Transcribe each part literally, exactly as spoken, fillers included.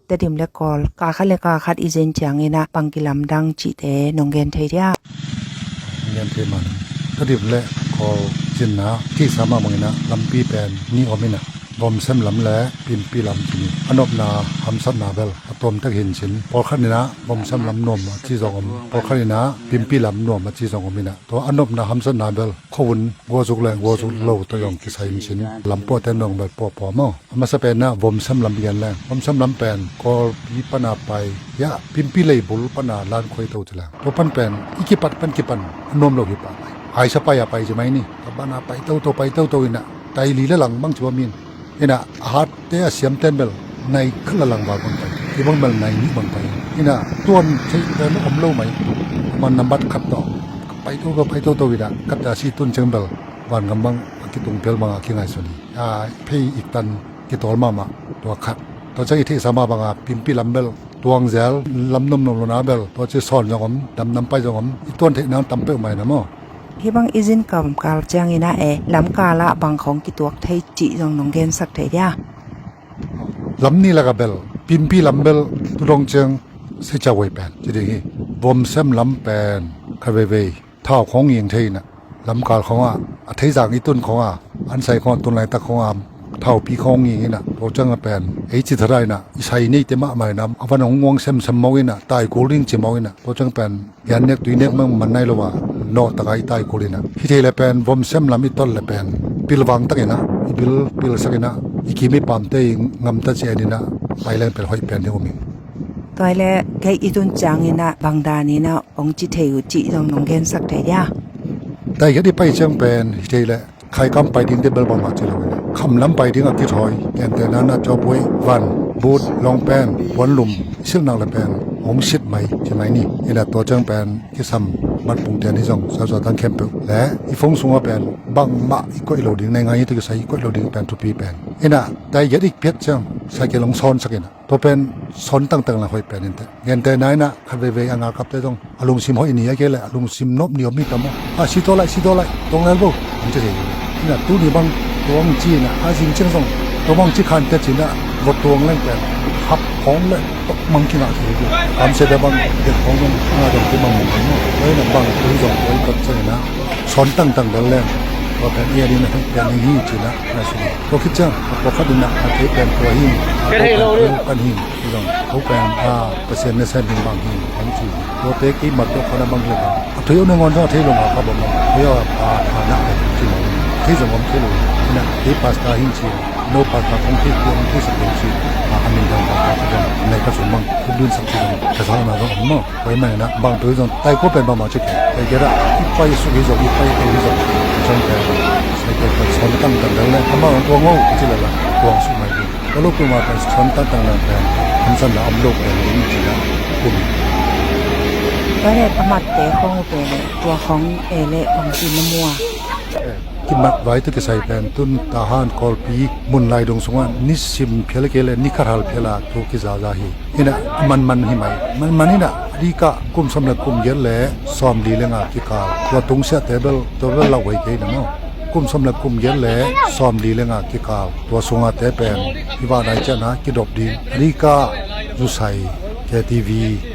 Tedim le Kawl, ka khat le ka khat i zin ciangin ah bang kilamdang cihte nong gen thei dia? Gen thei man. Tedim le Kawl cinna kisa mah bangin ah lampi pen nih om in ah, Vomsem lam le Pimpi lam ci ni. A nopna hamsatna bel a tawmtak hi in cin. Pawlkhat in ah Vomsem lam nuam a ci zong om. Pawlkhat in ah Pimpi lam nuam a ci zong om in ah, tua a nopna hamsatna bel khuavun guazuk le guazuk lo tawh zong kisai in cin. Lam puahte nong bel puahpuah maw. A masa pen ah Vomsem lam gen leng. Vomsem lam pen Kawlpi pana pai, ya, Pimpi leibul pana lan khuai to ci leng. Tua pan pen i kipat pan kipan a nuam lo hi pah mai. Aisa pai a pai ci mai ni. Tua pana pai toto, pai toto in ah, tai li le lang bang ci bawm in. In ah a hatte a siamten bel nai khat le lang val bang pai. Kibang bel nai nih bang pai. In ah tuan thei pen om lo mai. Man nambat khat tawh pai toto, pai toto in ah khat a si tun ciang bel vangam bang a kitung pial bang a kingaihsun hi. A phei ik tan kitawl mahmah, tua khat. Tua ciang i theihsa mah banga Pimpi lam bel tuang zel, lam nuamnuam lo na bel tua ci sawn zong om, damdam pai zong om. I tuan theih nang tam peuhmah in ah maw. Hih bang i zin kamkal ciangin ah e, lamkal ah bang khawng kituak thei cih zong nong gensak thei dia? Lam nih lakah bel Pimpi lam bel tu dong ciang seicia huai pen ci ding hi. Vomsem lam pen khat veivei thau khawng nging thei in ah, lamkal khawngah a theizang i tun khawngah, an sai khawngah tun laitak khawngah thaupi khawng nging in ah, tua ciangah pen ei ci thada in ah, i sai neite mahmah in ah a van hong nguang semsem mawk in ah, taikul ding ci mawk in ah, tua ciang pen pian nek tui nek mang man nai lo a, nawhtaka i taikul in ah. Hi thei le pen Vomsem lam i tot le pen pilvang takin ah, i bil pilsak in ah, i kim i pamte i ngamta ci en in ah, pai leng pen hoih pen ding um ing. Tua le kei i tun ciangin ah bang dan in ah hong ci thei uh cih zong nong gensak thei dia? Taikhiat i pai ciang pen hi thei le khaikam pai dingte bel bangmah ci lo in ah, kham lam pai ding a kithawi, gentehna na cawpuai, van, but, longpen, puanlum, silhnak le pen hong sit mai ci mai ni. In ah tua ciang pen kisam matpungten hi zong, sawsawtang khempeuh le i phone sungah pen bangmah i koih lo ding, nai ngai hi tawh kisai i koih lo ding pen thupi pen. In ah taikhiat i piat ciang cycle hong sawnsak in ah, tua pen sawn tangtang le hoih pen inteh. Gentehna in ah khat veivei a ngalkapte zong a lungsim hoih ni a kei le a lungsim nop ni om hi tam aw. A si tawh lai, si tawh lai, tong lel bo, an ci thei. In ah tuni bang tuang ci in ah a zing ciang zong tua bang ci khan te ci in ah vot tuang leng pen hap khawng le tok mang kingah thei hi. Kamsia bia bang det khawng zong a ngah dong ci bang mong khan maw. Tua in ah bang tui zong tua i kap ciang in ah sawn tangtang lel leng tua pen i a ding na hoih pen hi hi ci in ah na sung. Tua khit ciang a pawlkhat in ah a kei pen tua hi, a kei pen tua kan hi. Zong ko pen a Pasian na sem ding bang hi, hong ci. Tuate kei mat dok khan a bang hi a, a thei uh nangawn zong a thei lo ngah kha bawm lo. Thei uh a, a, a nak pen ci lo. Thei zong om thei lo. Ina kei pastor hi ci. No pastor kong thei kong thei sak kong ci. A, a min dang pastor ci zong nai ka sung bang kuk dun sak ci zong ka sa na zong om maw. Pai man ina bang thei zong tai ko pen bang ma ci kei. Pai kei ra i pai suk hi zong, i pai kei hi zong. Zong pen sai kei pen son tang tang dang le. Amau ang tuang o ci la la tuang suk mai kei. Ka lo peuhmah pen son tangtang lang pen hamsatna om lo pen ding ci-in ah kum. Tua leh a matte khawng uh pen leh tua khawng e leh bangci na mu a? Kimat vai tawh kisai pen tun Tahan Kawlpi mun lai dong sungah nisim phial kei leh ni khat hal phial a thu kizaza hi. Ina a manman hi mai. Manman ina a dikah kum sawm le kum giat le sawmli le nga kikal. Tua tungsiahte bel tua bel lauhuai kei na maw. Kum sawm le kum giat le sawmli le nga kikal. Tua sungate pen i vanai ciangin ah kidop ding. A dikah zusai, K T V,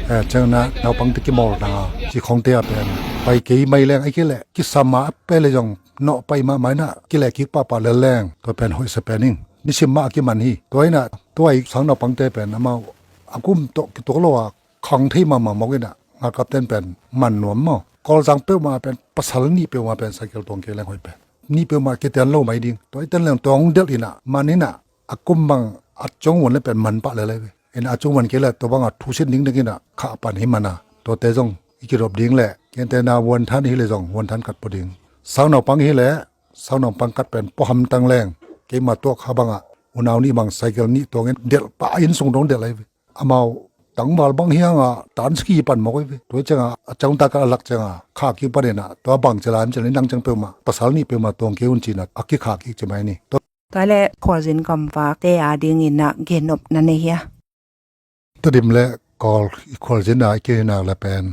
eh, ciangin ah naupangte kimawlna ci khawngte ah pen pai kei mai leng, ahih kei leh kisam a pai leh zong nawh pai mahmah in ah kileh kik pahpah lel leng tua pen hoihsa pen ing. Nisim mah a kiman hi. Tua in ah tua i sang naupangte pen amau a kum tawh kituak lo a khang thei mahmah mawk in ah, ngalkapten pen man nuam maw. Kawlzang peuhmah pen pasal nih peuhmah pen cycle tuang kei leng hoih pen. Nih peuhmah kitian lo mai ding. Tua i ten leng tua hong delh in ah, man in ah, a kum bang a ciang vuan le pen man pah lel hi ve. In ah a ciang vuan kei leh tua bang a thu sin ding ding in ah khah pan hi man a. Tuate zong i kidop ding leh gentehna vuanthan hi leh zong vuanthan kat pua ding. Sang naupang hi leh sang naupang kat pen pua hamtang leng. Keima tuak kha bang ah unau nih bang cycle nih tuang in delh pah, inn sung dong delh hi ve. Amau tangval bang hi hang a tansak hi pan mawk hi ve. Tua ciang a a ciang tak a lak ciang a khah kik pan in ah tua bang ci lai hiam cih leh nang ciang peuhmah pasal nih peuhmah tuang kei un ci-in ah a kikhah kik ci mai ni. Tua leh khualzin gamvakte a dingin ah gennop na nei hia? Tedim le Kawl i khualzin a i kihei nak leh pen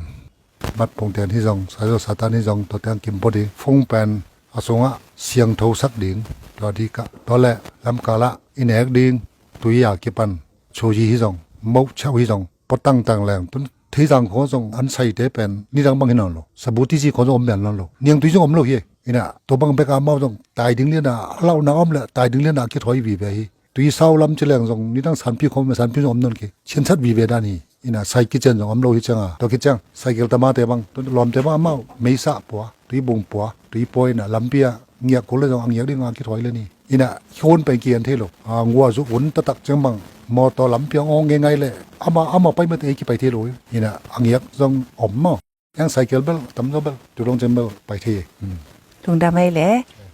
mat pungten hi zong, saizo satan hi zong, tua teng kimpua ding, phone pen a sungah siangtho sak ding, tua dikah, tua leh lamkal ah i nek ding tui a kipan, chuyi hi zong, Moh chau hi zong pua tangtang leng tun theizang khong zong an saite pen nidang bang hi nawn lo. Sabu tisi khong zong om mian nawn lo. Niangtui zong om lo hi. Ina tua bang bek a amau zong tai ding lian a lauhna om le tai ding lian a kithawi vive hi. Tui sau lam ci leng zong nidang sanpi khong sanpi zong om nawn kei. Chiansat vive dan hi. Ina sai kician zong om lo hi cianga tua kiciang cycle tamate bang tun lawmte bang amau meisa pua tui bung pua tui pua ina lampi a ngiak kul le zong a ngiak ding a kithawi le ni. Ina hi hun pen kian thei lo. A ngua zu un tatak ciang bang motor lampi a ngawng ngai ngai le ama ama pai mate kipai thei lo. Ina a ngiak zong om maw. Eng cycle bel tam zo bel tu long ciang bel pai thei. Lungdam ei le.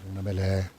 Lungdam ei le.